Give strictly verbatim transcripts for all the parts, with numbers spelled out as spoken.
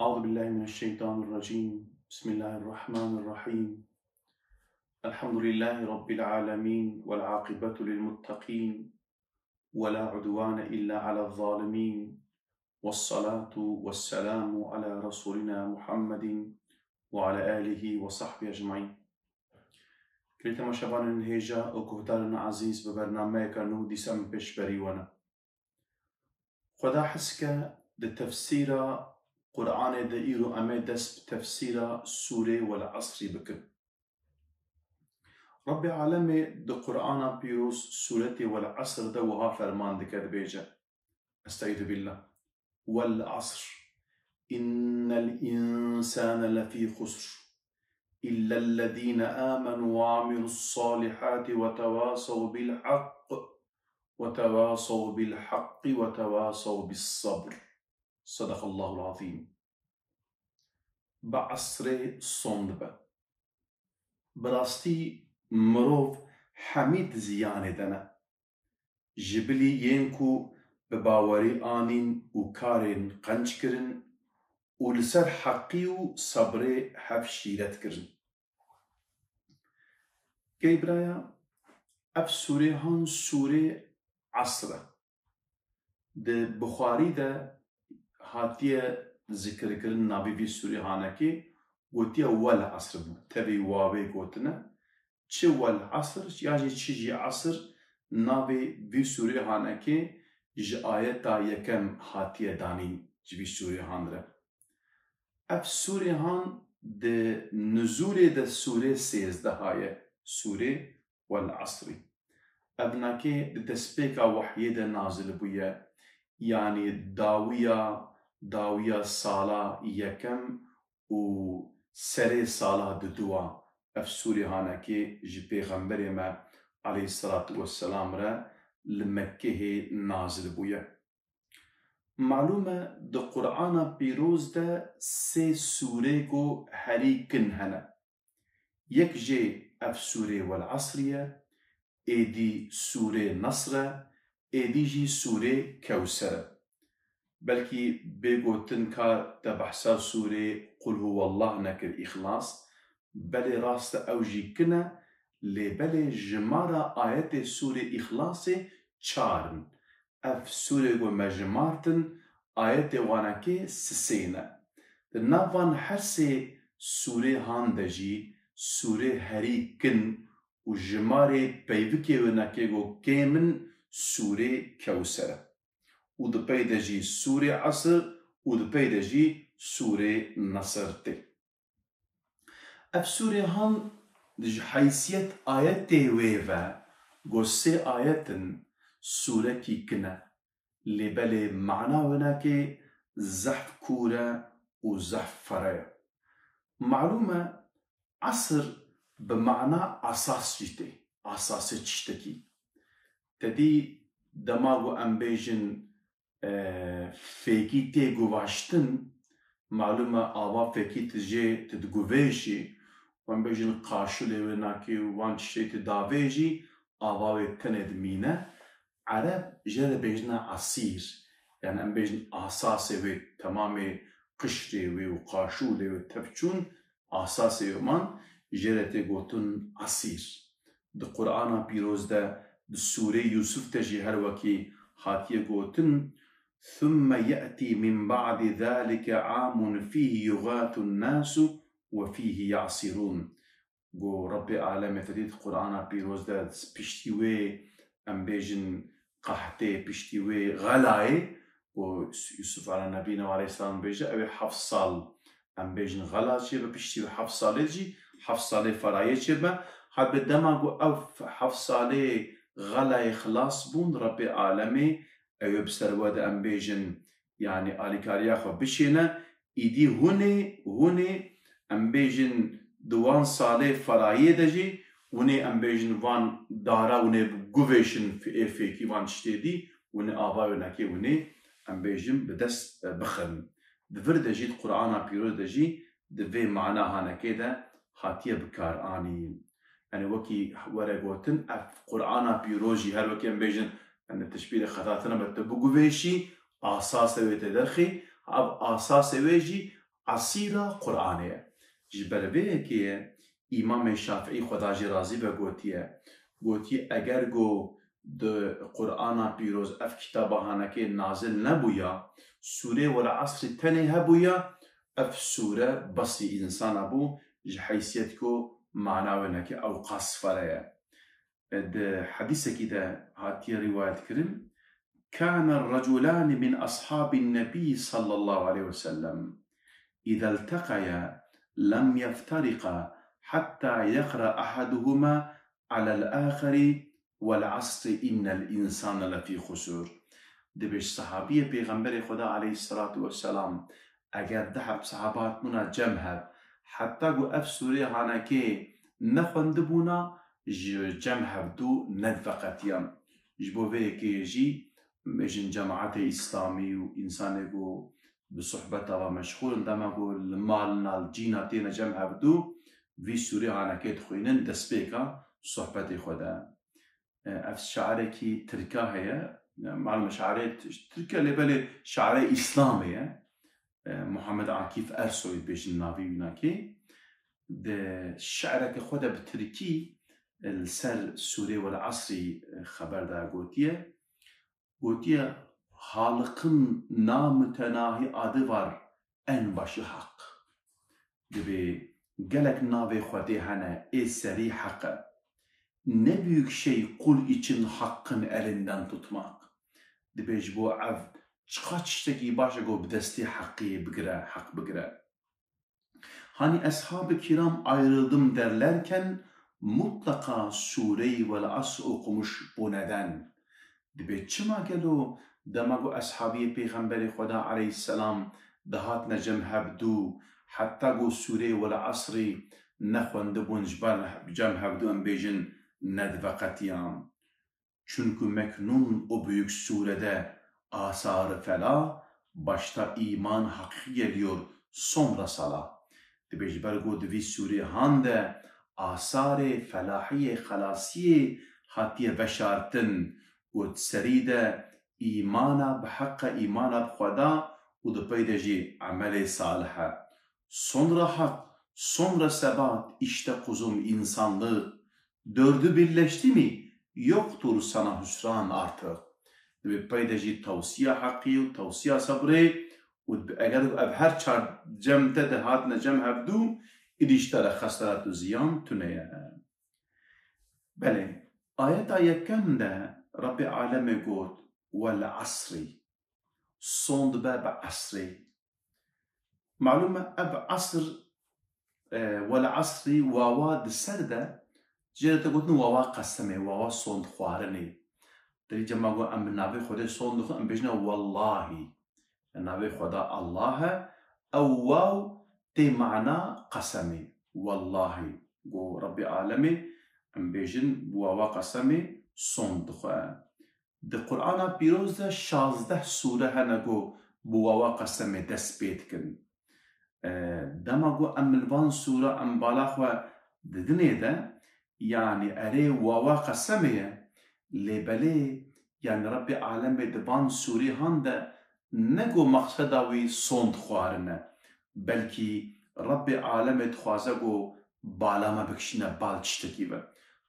أعوذ بالله من الشيطان الرجيم. بسم الله الرحمن الرحيم. الحمد لله رب العالمين، والعاقبة للمتقين، ولا عدوان إلا على الظالمين، والصلاة والسلام على رسولنا محمد وعلى آله وصحبه أجمعين. Girê temaşevanên hêja û guhdarên ezîz, bi bernameyeke nû dîsa min pêşberî we ne. Xweda hez ke di tefsîra Qur'anê de îro em ê dest bi tefsîra sûrê Wel Esrî bikin. Rebbê Alemê di Qur'ana Pîroz sûretê Wel Esr de wiha ferman dike, dibêje, Estaizu billah. والعصر إن الإنسان لفي خسر إلا الذين آمنوا وعملوا الصالحات وتواصوا بالحق وتواصوا بالحق وتواصوا بالصبر. صدق الله العظيم. Bi esrê sond be. Bi rastî mirov hemî di ziyanê de ne. Ji bilî yên ku bi bawerî anîn û karên qenc kirin û li ser heqî û sebrê hev şîret kirin. Gey biraya, ev sûrê han sûrê Esr e. Di Buxarî de hatiye zikirkirin navê vî sûrê hanekê, gotiye Wel Esr bû. Tevî wawê gotine. Çi Wel Esr, ya jî çi jî Esr, navê vî sûrê hanekê ji ayeta yekem hatiye danîn ji vî sûrê han re. Ev sûrê han di nuzûlê de sûrê sêzdeha ye, sûrê Wel Esrî. Ev nake di destpêka wehyê de nazil bûye, yanî dawiya, dawiya sala yekem û serê sala diduwa ev sûrê hanekê ji Pêxemberê me aleyhisselatu vesselam re li Mekkehê nazil bûye. Malûm e, di Qur'ana Pîroz de sê sûrê ku herî kin hene. Yek jê ev sûrê Wel Esrî ye, êdî sûrê Nesr e, êdî jî sûrê Kewser e. Belkî bê gotin ka te behsa sûrê Qul Huwallah nekir, Îxlas, belê rast e ew jî kin e, lê belê jimara ayetê sûrê Îxlasê çar in. Ev sûrê ku me jimartin, ayetê wanekê sisê ne. Di nav van her sê sûrê han de jî sûrê herî kin û jimarê peyvikê winekê ku kêm in sûrê Kewser e. Û di pey de jî sûrê Esr û di pey de jî sûrê Nesr tê. Ev sûrê han ji heysiyet ayetê wê ve, ku sê ayet in, sûrekî kin e. Lê belê mana winekê zehf kûr e û zehf fere ye. Malûm e, Esr bi mana asas jî tê, asasê tiştekî. Te dî dema ku em bêjin, e, fêkî tê guvaştin, malûm e ava fêkî tu jê tu diguvêjî, û em bêjin qaşûlê wê nakê û van tiştê tu davêjî, ava wê tenê dimîne. Ereb jê re bêjine esîr. Yani em bêjin asasê wê, temamê qişrê wê û qaşûlê wê tevçûn, asasê wê man, jê re tê gotin esîr. Di Qur'ana Pîroz de, di sûrê Yûsuf de jî her wekî hatiye gotin, ثم يأتي من بعد ذلك عام فيه يغاث الناس وفيه يعصرون. Go Rebbê Alemê te dît Qur'ana Pîroz de piştî wê, em bêjin, qehtê, piştî wê xelayê, ku Yusuf ala nebîne aleyhisselam bêje, ew ê heft sal, em bêjin, xela çêbe, piştî wê heft salê jî, heft salê ferayê çêbe. Hebê dema ku ev heft salê xelayê xilas bûn, Rebbê Alemê ew ê bi ser we de, em bêjin, yanî alîkariya xwe bişêne, îdî hûn ê, hûn ê, em bêjin, di wan salê ferayê de jî, hûn ê, em bêjin, van dara hûn ê guvêşin, ê fêkî van tiştê dî, hûn ê ava wênekê hûn ê, em bêjin, bi dest, e, bixin. Di vir de jî, di Qur'ana Pîroz de jî, di vê mana hanekê de hatiye bikaranîn. Yanî wekî were gotin, ev Qur'ana Pîroz jî her wekî em bêjin, yanî teşbîrê xeta tune be, tu biguvêşî, asasê wê tê derxî, ev asasê wê jî Esîra Qur'anê ye. Ji ber vê yekê ye Îmamê Şafiî, Xweda jê razî be, gotiye, gotiye, eger go di Qur'ana pîroz ev kitaba hanekê nazil nebûya, sûrê Wel Esrî tenê hebûya, ev sûre besî însana bû, ji heysiyet ku mana wê neke ew qas fere ye. Di hedîsekî de hatiye rîwayet kirin, كان رجلان من أصحاب النبي صلى الله عليه وسلم إذا التقيا لم يفترقا حتى يقرأ أحدهما على الآخر والعصر إن الإنسان لفي خسر. Dibêj, sehabiyê Pêxemberê Xweda aleyhisselatu vesselam, eger du heb sehaba hatibûna cem hev, heta ku ev sûrê hanekê nexwendibûna, ji cem hevdû nediveqetiyan. Ji bo vê yekê jî bêjin cemaetê îslamî û însanê ku bi sohbeta ve meşxûl in, dema ku li mal na li cîna têne cem hevdû, vî sûrê hanekê dixwînin, destpêka sohbetê xwe de. E, ev şarekî tirka heye. E, malum şarê t-, tirk e, lê belê şarê Îslamê ye. E, Muhammed Akif Ersoy dibêjin navê wînakê. Di şi'reke xwe de bi tirkî, e, li ser sûrê Wel Esrî, e, xeber da, gotiye. Gotiye, Halıkın namütenahi adı var, en başı hak. Dibê gelek navê Xwedê hene, ê serî heq e. Ne büyük şey kul için hakkın elinden tutmak. Dibê ji bo ev çiqa tiştekî baş e ku bi destê heqê bigire, heq bigire. Hani eshab-ı kiram ayrıldım derlerken mutlaka Sûreyî Vel Asr okumuş bu neden. Dibê çima gelo dema ku eshabiyê Pêxemberê Xweda aleyhisselam dihatine cem hevdû, heta ku sûreyê Vel Asrî nexwendibûn, ji ber cem hevdû, em bêjin, nediveqetiyan? Çünkü meknun o büyük surede asarı fela, başta iman hakiki geliyor, sonra sala. Dibê ji ber ku di vî sûrê han de asarê felahiyê, xelasiyê hatiye veşartin, ku di serî de îmana bi heq e, îmana bi Xweda û di pey de jî emelê salih e. Sonra hak, sonra sebat, işte kuzum insanlık. Dördü birleşti mi, yoktur sana hüsran artık. Dibê pey de jî tewsiya heqî û tewsiya sebrê û dibê eger ev her çar cem te de hatine cem hevdû, îdî ji te re xesaret û ziyan tune ye. Belê, ayeta yekem de Rebbê Alemê got, "Wel asrî." Sond be bi esrê. Malum e, ev esr, e, wel esrî, wawa di ser de, jê re te gotin wawa qesemê, wawa sondxwarinê. Derî cema ku em bi navê Xwedê sond dixwin, em bêjine wellahî. Navê Xweda Allah e, ew waw tê mana qesemê. Wellahî. Go Rebbê Alemê, em bêjin bi wawa qesemê sond dixwe. Di Qur'ana Pîroz de şazdeh sûre hene ku bi wawa qesemê dest pê dikin. E, dema ku em li van sûra em bala xwe didinê de, yanî erê wawa qesemê ye, lê belê, yanî Rebbê Alemê di van sûrê han de ne ku mexseda wî sond xwarin e, belkî Rebbê Alemê dixwaze ku bala me bikişîne bal tiştekî ve.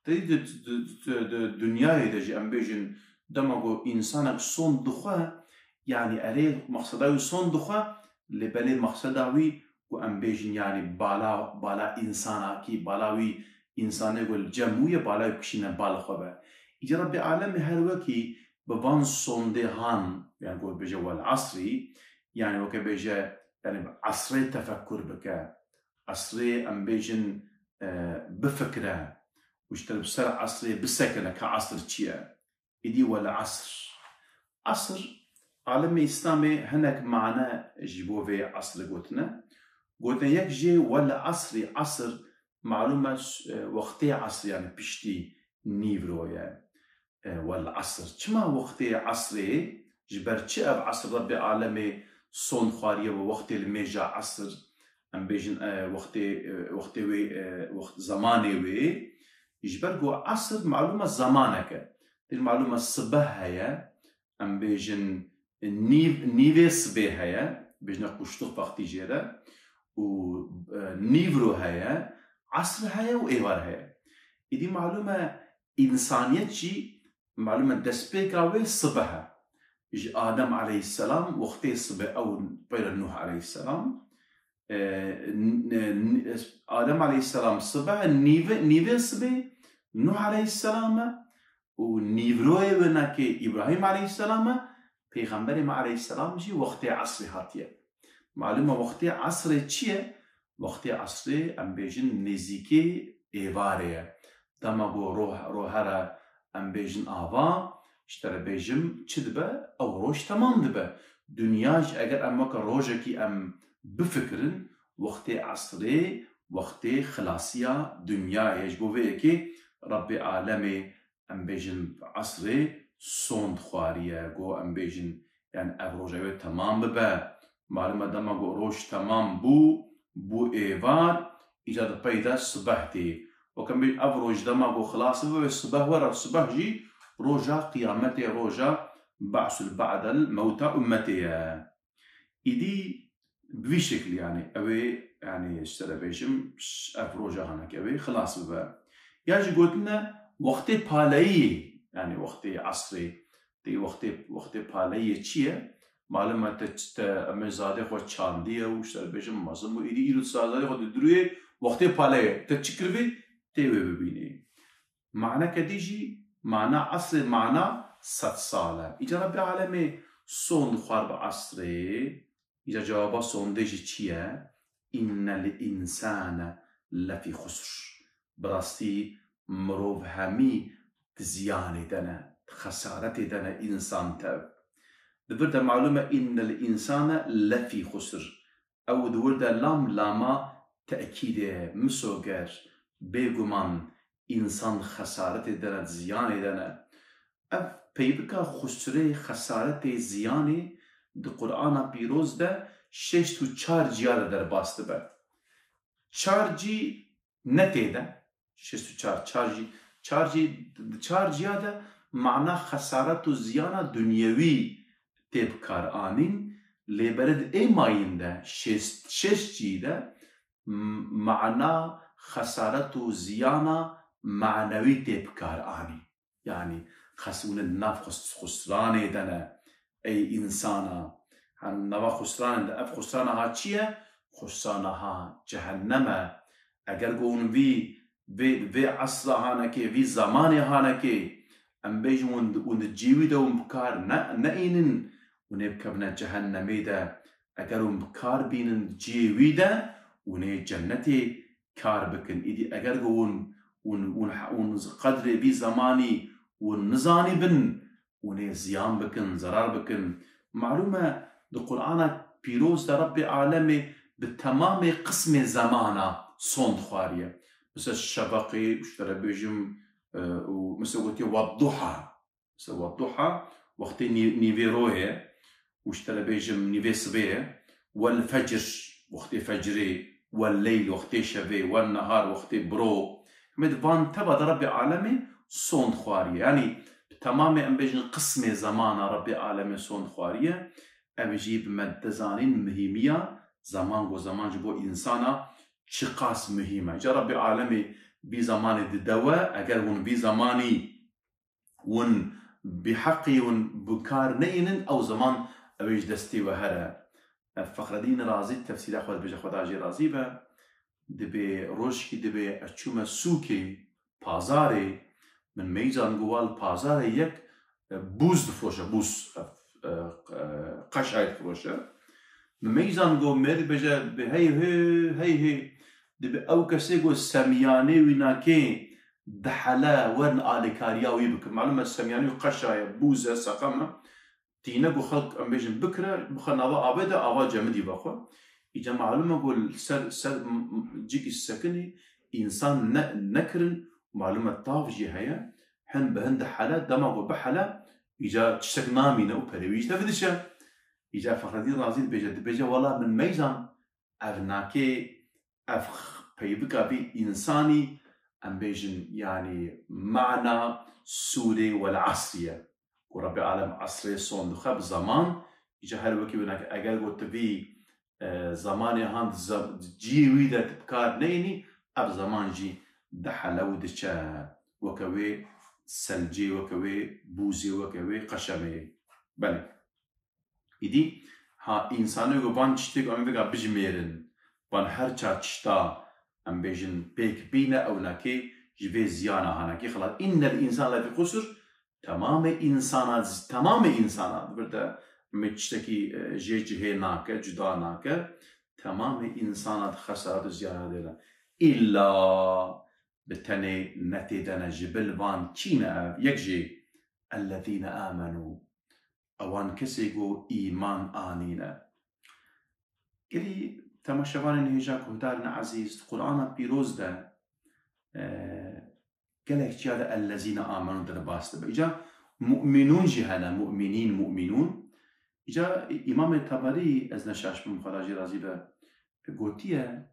Tê di, di, di, di dinyayê de jî em bêjin, dema ku însanek sond dixwe, yanî erê mexseda wî sond dixwe, lê belê mexseda wî ku em bêjin, yanî bala, bala însanakî, bala wî, însanê ku li cem wî ye, bala wî bikişîne bal xwe ve. Îca Rebbê Alemê her wekî bi van sondê han, yanî ku bêje wel asrî, yanî weke bêje, yanî bi esrê tefekkur bike, esrê em bêjin, e, bifikre û ji te bi ser esrê bisekine ka esr çi ye. Îdî wel esr. Esr, alemê Îslamê hinek mane ji bo vê esrê gotine. Gotine yek jê wel esrî, esr, malum e, e, wextê esrê, yanî piştî nîvro ye. E, wel esr. Çima wextê esrê? Ji ber çi ev esr Rebbê Alemê sond xwariye we wextê li mêja esr? Em bêjin, e, wextê, e, wextê wê, e, wext, zemanê wê. Ji ber ku esr malum e zemanek e. Tê malum e sibeh heye. Em bêjin nîv, nîvê sibê heye. Bêjine kuştuk wextî jê re. û, e, nîvro heye, esr heye û êvar heye. Îdî malûm e, însaniyet jî malûm e destpêka wê sibeh e. Ji Adem aleyhisselam wextê sibê ew peyre Nuh aleyhisselam. E, n-, n-, Adem aleyhisselam sibeh, nîvê, nîvê sibê Nuh aleyhisselam e û nîvroyê wê nake Îbrahîm aleyhisselam e, Pêxemberê me aleyhisselam jî wextê esrê hatiye. Malûm e wextê esrê çi ye? Wextê esrê em bêjin nêzîkê êvarê ye. Dema ku roh-, rohere em bêjin ava, ji te re bêjim çi dibe? Ew roj temam dibe. Dinya jî eger em weke rojekî em bifikirin, wextê esrê, wextê xilasiya dinyayê ye. Ji bo vê yekê Rebbê alemê, em bêjin, esrê sond xwariye, ku em bêjin, yani ev roja wê temam bibe. Malûm e dema ku roj temam bû, bû êvar, îca di pey de sibeh tê. Wek em bêjin, ev roj dema ku xilas bibe, wê sibeh were, sibeh jî roja qiyametê, roja be'sul ba'del mewta ummetê ye. Îdî bi vî şekilî, yani, ew ê, yani, ji te re bêjim, ş-, ev roja hanekê ew ê xilas bibe. Ya jî gotine wextê paleyî, yani, wextê esrê, tê wextê, wextê paleyî çi ye? Malûm e te, te, em ê zadê xwe çandiye û ji te re bêjim mezin bû, îdî îro tu zadê xwe didirûyê, wextê paleyê, te çi kiribî, tê wê bibînî. Maneke dî jî, mana esrê, mana sed sal e. Îca Rebbê alemê sond xwar bi esrê, îca cewaba sondê jî çi ye? Innel însane lefî xusr. Bi rastî mirov hemî di ziyanê de ne, di xesaretê de ne, însan tev. Di vir de malûm e, innel însane lefî xusr. Ew di wir de lam lama tekîdê ye, misoger, bêguman, însan xesaretê de ne, di ziyanê de ne. Ev peybika xusirê, xesaretê, ziyanê di Qur'ana Pîroz de şêst û çar ciya de derbas dibe. Çar cî ne tê de, şêst û çar, çar cî, çar cî, di çar ciya de mana xesaret û ziyana dunyewî tê bi kar anîn, lê berê di ê mayîn de, şêst, şêst cî de, m-, mana xesaret û ziyana manewî tê bi kar anîn. Yanî xes-, hûn ê di nav xus-, xusranê de ne, ey însana. Hani nava xusranê de, ev xusrana ha çi ye? Xusrana ha cehennem e. Eger ku hûn vî, vê, vê esra hanekê, vî zemanê hanekê, em bêjin hûn di, hûn di cihê wî de hûn bi kar ne, neînin, hûn ê bikevine cehennemê de. Eger hûn bi kar bînin cihê wî de, hûn ê cennetê kar bikin. Îdî eger ku hûn, hûn, hûn, hûn qedrê vî zemanî hûn nizanîbin, hûn ê ziyan bikin, zerar bikin. Malûm e, di Qur'ana Pîroz de Rebbê alemê bi temamê qismê zemana sond xwariye. Misal şefeqê, ji te re bêjim, e, û misal gotiye wedduha. Mesela wedduha, wextê nî-, nîvê royê û ji te re bêjim nîvê sibê ye. Wel fecr, wextê fecrê, wel leyl, wextê şevê, wel nehar, wextê biro. Hemê di van teva de Rebbê alemê sond xwariye. Yanî bi temamê em bêjin qismê zemana Rebbê alemê sond xwariye. Ev jî bi me dizanîn muhîmiya zeman, ku zeman ji bo însana çiqas muhîm e. Îca Rebbê alemê vî zemanê dide we, eger hûn vî zemanî hûn bi heqî hûn bi kar neyînin, ew zeman ew ê ji destê we here. Ev Fexredîn Razî tefsîra xwe dibêje, Xweda jê razî be, dibê rojkî dibê ez çûme sûkê, pazarê, min meyzan ku wa li pazarê yek, e, bûz difiroşe, bûz, e, e, e, qeşayê difiroşe. Min meyzan ku mêr dibêje, dibê hey hê, hey hê, dibê ew kesê ku semyanê wî nakê, dihele werin alîkariya wî bikin. Malûm e, semyanî û qeşa ye, bûz e, seqem e. Tîne ku xelk, em bêjin, bikire, bixe nava avê de, ava cemidî vexwe. Îca malûm e ku li ser, ser m-, m-, cîkî sekinî însan ne, nekirin, malûm e tav jî heye. Hin bi hin dihele, dema ku bihele, îca tiştek namîne û perê wî ji tevî diçe. Îca Fexredîn Razî dibêje, dibêje, wela min meyzan, ev nakê, ev x-, peybika vî însanî, em bêjin, yanî mana sûrê Wel Esrî ye. Ku Rebbê alem esrê son dixe bi zeman, îca her wekî wina ke eger ku tu vî e, zemanê han di ze-, di cihê wî de tu bi kar neyînî, ev zeman jî dihele û diçe. Weke wê selcê, weke wê bûzê, weke wê qeşemeyê. Belê. Îdî, ha, însanê ku van tiştê ku em vêga bijimêrin, van her çar tişta, em bêjin, pêk bîne, ew nekê ji vê ziyana hanekê xilas. Înnel însane lefî xusr, temamê însana, temamê însana, di vir de me tiştekî, e, jê cihê nake, cuda nake, temamê însana di xesaret û ziyana de ne. Îlla bi tenê ne tê de ne, ji bil van kî ne ev? Yek jê, ellezîne amenû. Ewan kesê ku îman anîne. Gelî temaşevanên hêja guhdarên ezîz, di Qur'ana Pîroz de, e, gelek ciya de ellezîne amenû de bas dibe. Îca mu'minûn jî hene, mu'minîn, mu'minûn. Îca Îmamê Teberî, ez ne şaş bim, Xweda jê razî be, gotiye,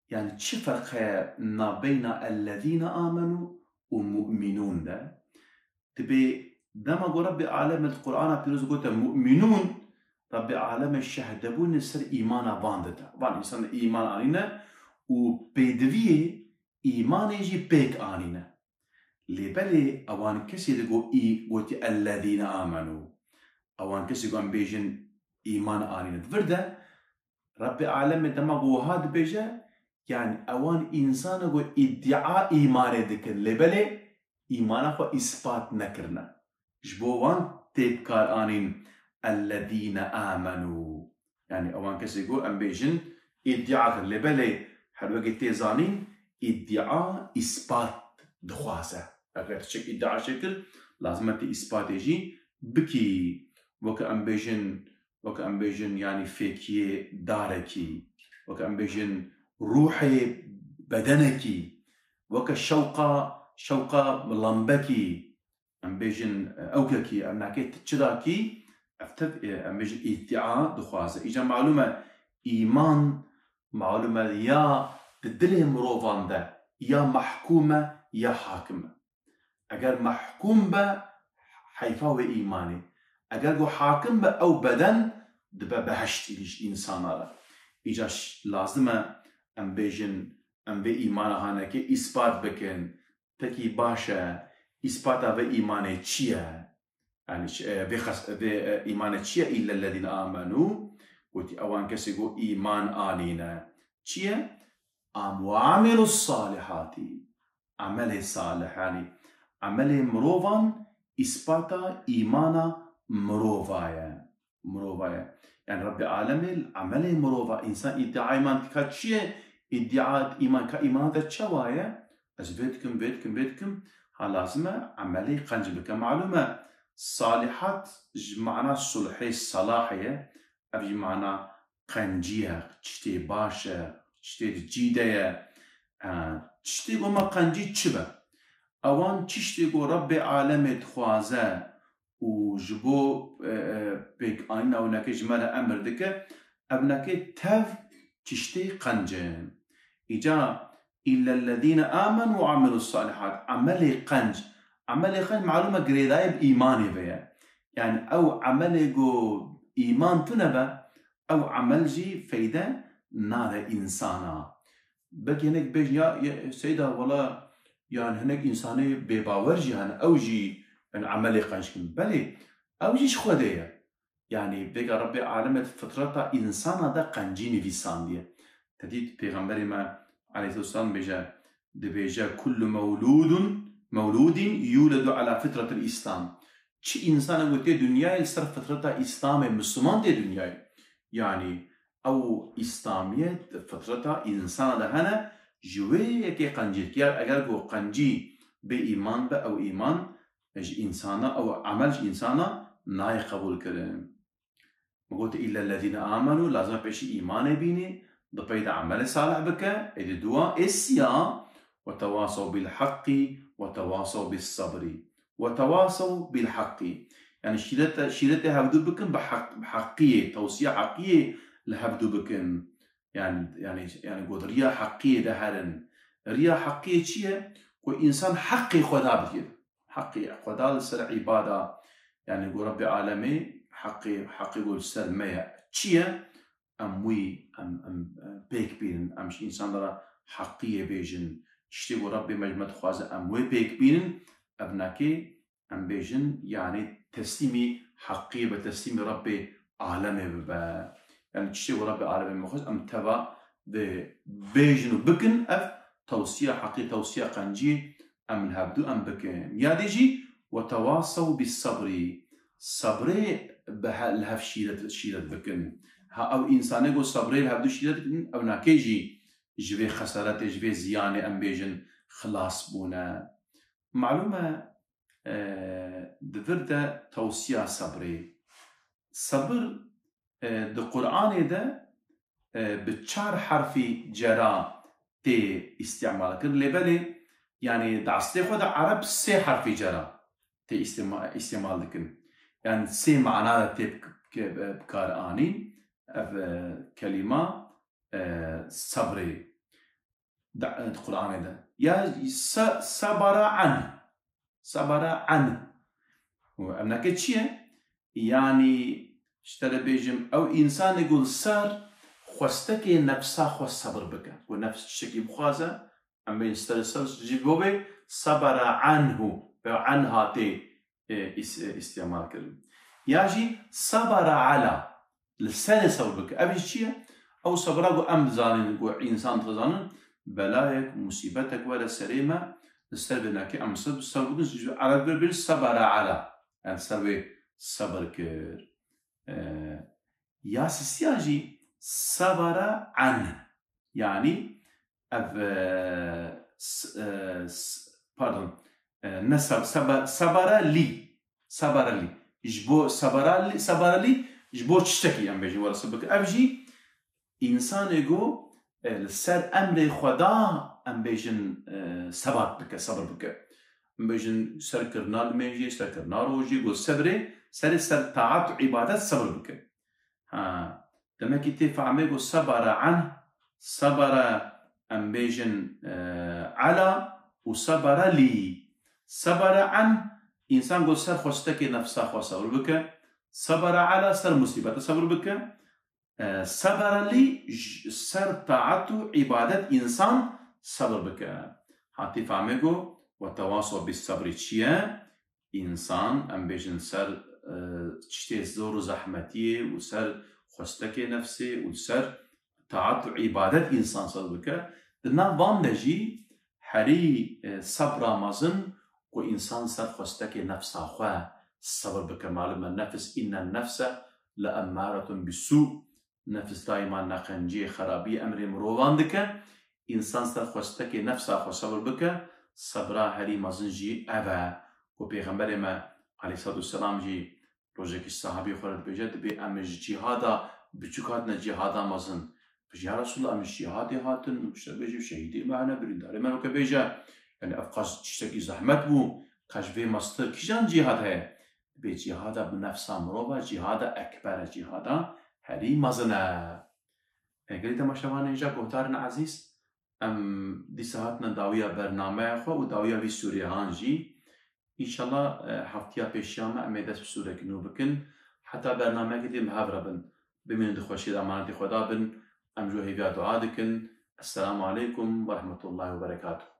yani çi ferq heye nabeyna ellezîne amenû û mu'minûn de? Dibê dema ku Rebbê Alemê di Qur'ana Pîroz gote mu'minûn, Rebbê Alemê şehdebûnê ser îmana van dide. Van însan îman anîne û pêdiviyê îmanê jî pêk anîne. Lê belê ewan kesê de got î-, gotî ellezîne amenû. Ewan kesê ku em bêjin îman anîne. Di vir de Rebbê Alemê dema ku wiha dibêje, yani ewan însana ku îdia îmanê dikin, lê belê îmana xwe îspat nekirine. Ji bo wan tê bi kar anîn ellezîne amenû. Yani ewan kesê ku em bêjin îdia kir, lê belê her wekî tê zanîn îdia îspat dixwaze. Eger tu çek îdia çêkir, lazim e tu îspatê jî bikî. Weke em bêjin, weke em bêjin, yani fêkiyê darekî, weke em bêjin ruhê bedenekî, weke şewqa, şewqa lambekî, em bêjin, e, ewkekî, em nakê çi dakî, ev tev, e, em bêjin îdia dixwaze. Îca malûm e, îman, malûm e ya di dilê mirovan de ya mehkûm e ya hakim e. Eger mehkûm be, heyfa wê îmanê. Eger ku hakim be, ew beden dibe behişt îdî ji însana re. Îca ş-, lazim e em bêjin, em vê îmana hanekê îspat bikin. Pekî baş e, îspata vê îmanê çi ye? Yani ş-, e, vê xes-, vê, e, îmanê çi ye? Îllellezîne amenû, gotî ewan kesê ku îman anîne. Çi ye? Am-, ve amilus salihati. Emelê salih, yani emelê mirovan îspata îmana mirova ye. Mirova ye. Yani Rebbê Alemê li emelê mirova, însan îdia îman dika çi ye? Îdia îman ka îmana de çawa ye? Ez vê dikim, vê dikim, vê dikim. Ha lazim e emelê qenc bike. Malûm e salihat ji mana sulhê, salah ye. Ev jî mana qencî ye, tiştê baş e, tiştê di cî de ye. E, tiştê ku me qencî çi be? Ewan tiştê ku Rebbê Alemê dixwaze û ji bo, e, e, pêkanîna winekê ji me re emir dike, ev winekê tev tiştê qenc e. Îca îllellezîne amenû ve amilus salihat. Emelê qenc. Emelê qenc malûm e girêdayî bi îmanê ve ye. Yani ew emelê ku îman tune be, ew emel jî feyde nade însana. Belkî hinek bêjin ya, ya Seyda wela yani hinek însanê bêbawer jî hene, ew jî yani emelê qenc kin. Belê ew jî ji Xwedê ye. Yani vêga Rebbê Alemê di fitreta însana de qencî nivîsandiye. Te dît Pêxemberê me aleyhisselam bêje, dibêje, "Kullu mewludun, mewludin yuledu ala fitretil Îslam." Çi însanê ku tê dinyayê li ser fitreta Îslamê, Misliman tê dinyayê. Yani ew Îslamiyet fitreta însana de hene, ji wê yekê qencî dike. Eger ku qencî bê îman be, ew îman ji însana, ew emel ji însana nayê qebûl kirin. Min got, "Îllellezîne amenû", lazim e pêşî îmanê bînî, di pey de emelê salih bike, ê di dua, ê siya, "Ve tewasew bil haqqî, ve tewasew bis sabrî, ve tewasew bil haqqî." Yani şîrete, şîretê hevdû bikin bi heq-, bi heqiyê, tewsiya heqiyê li hevdû bikin. Yani, yani, yani got, riya heqiyê de herin. Riya heqiyê çi ye? Ku însan heqê Xweda bigire. Heqê Xweda li ser îbada, yani ku Rebbê Alemê heqê, heqê ku li ser me ye. Çi ye? em wî, em, em, e, pêk bînin, em ji însan re heqiyê bêjin. Tiştê ku Rebbê me ji me dixwaze, em wê pêk bînin. Ev nake, em bêjin, yanî teslîmî heqiyê be, teslîmî Rebbê alemê bibe. Yanî tiştê ku Rebbê alemê me xwest, em teva vê bêjin û bikin, ev tewsiya heqî, tewsiya qencî, em li hevdû em bikin. Ya dê jî, "Ve tewasew bis sebrî." Sebrê bi he-, li hev şîret, şîret bikin. Ha, ew însanê ku sebrê li hevdû şîret dikin, ew nake jî ji vê xesaretê, ji vê ziyanê em bêjin xilas bûne. Malûm e, e, di vir de tewsiya sebrê. Sebir, e, di Qur'anê de, e, bi çar herfî cera tê îstîmal kirin. Lê belê, yanî di eslê xwe de Ereb sê herfê cera tê îstîma-, îstîmal dikin. Yanî sê mana de tê bi-, ke-, bi kar anîn. Ev, e, kelîma, e, sebrê di, di Qur'anê de. Ya se-, sebara an. Sebara an. Û ev neke çi ye? Yanî, ji te re bêjim, ew însanê ku li ser xwestekê nefsa xwe sebir bike. Ku nefs tiştekî bixwaze, em bên ser, ser, ji bo vê sebara anhu, ew anha tê, e, îs-, e, îstîmal kirin. Ya jî sebara ala, li serê sebir bike. Ev jî çi ye? Ew sebira ku em dizanin, ku însan dizanin, belayek, musîbetek were serê me, li ser vê nake em sebir, sebir bikin, ji Ereb bir bir sebara ala. Yanî ser wê sebir kir. E, ya sisiyan jî sebara an. Yanî ev, e, s-, e, s-, pardon, e, ne seb-, seba-, sebara lî. Sebara lî. Ji bo sebara lî, sebara lî, ji bo tiştekî em bêjin were sebir kir. Ev jî însanê ku, e, li ser emrê Xweda em bêjin, e, sebat bike, sebir bike. Em bêjin ser kirina nimêjê, ser kirina rojê, ku sebrê, serê ser taat û îbadet sebir bike. Ha, demekî tê fehmê ku sebara an, sebara em bêjin, e, ala û sebara lî. Sebara an, însan ku ser xwestekê nefsa xwe sebir bike. Sebara ala, ser musîbete sebir bike. E, sebara lî, j-, ser taat û îbadet însan sebir bike. Ha, tê fehmê ku, "Ve tewasew bis sebrî" çi ye? Însan, em bêjin ser, e, tiştê zor û zehmetiyê û ser xwestekê nefsê û ser taat û îbadet însan sebir bike. Di nav van de jî herî, e, sebra mezin ku însan ser xwestekê nefsa xwe sebir bike. Malum e, nefs, "Înnen nefse le emmâretun bissû." Nefis daîma neqenciyê, xerabiyê emrê mirovan dike. Însan ser xwestekê nefsa xwe sebir bike, sebra herî mezin jî ev e. Ku Pêxemberê me aleyhisselatu vesselam jî rojekî sahabî xwe re dibêje, dibê em ji cîhada biçûk hatine cîhada mezin. Dibêje, "Ya Resulallah, em ji cîhadê hatin, û işte bêjî şehîdê me hene, birîndarê me weke bêje. Yanî ev qas tiştekî zehmet bû, qas ji vê mestir kîjan cîhad heye?" Dibê cîhada bi nefsa mirov e, cîhada ekber e, cîhada herî mezin e. E, gelî temaşevanên ja guhdarên ezîz, em dîsa hatine dawiya bernameya xwe û dawiya vî sûrehan jî. Înşallah, e, heftiya pêşiya me em ê dest bi sûrekî nû bikin. Heta bernameyekê din bi hev re bin. Bimînin di xweşiyê de, emanetê Xweda bin. Em ji we hêviya dua dikin. Esselamu aleykum ve rahmetullahi ve berekatuhu.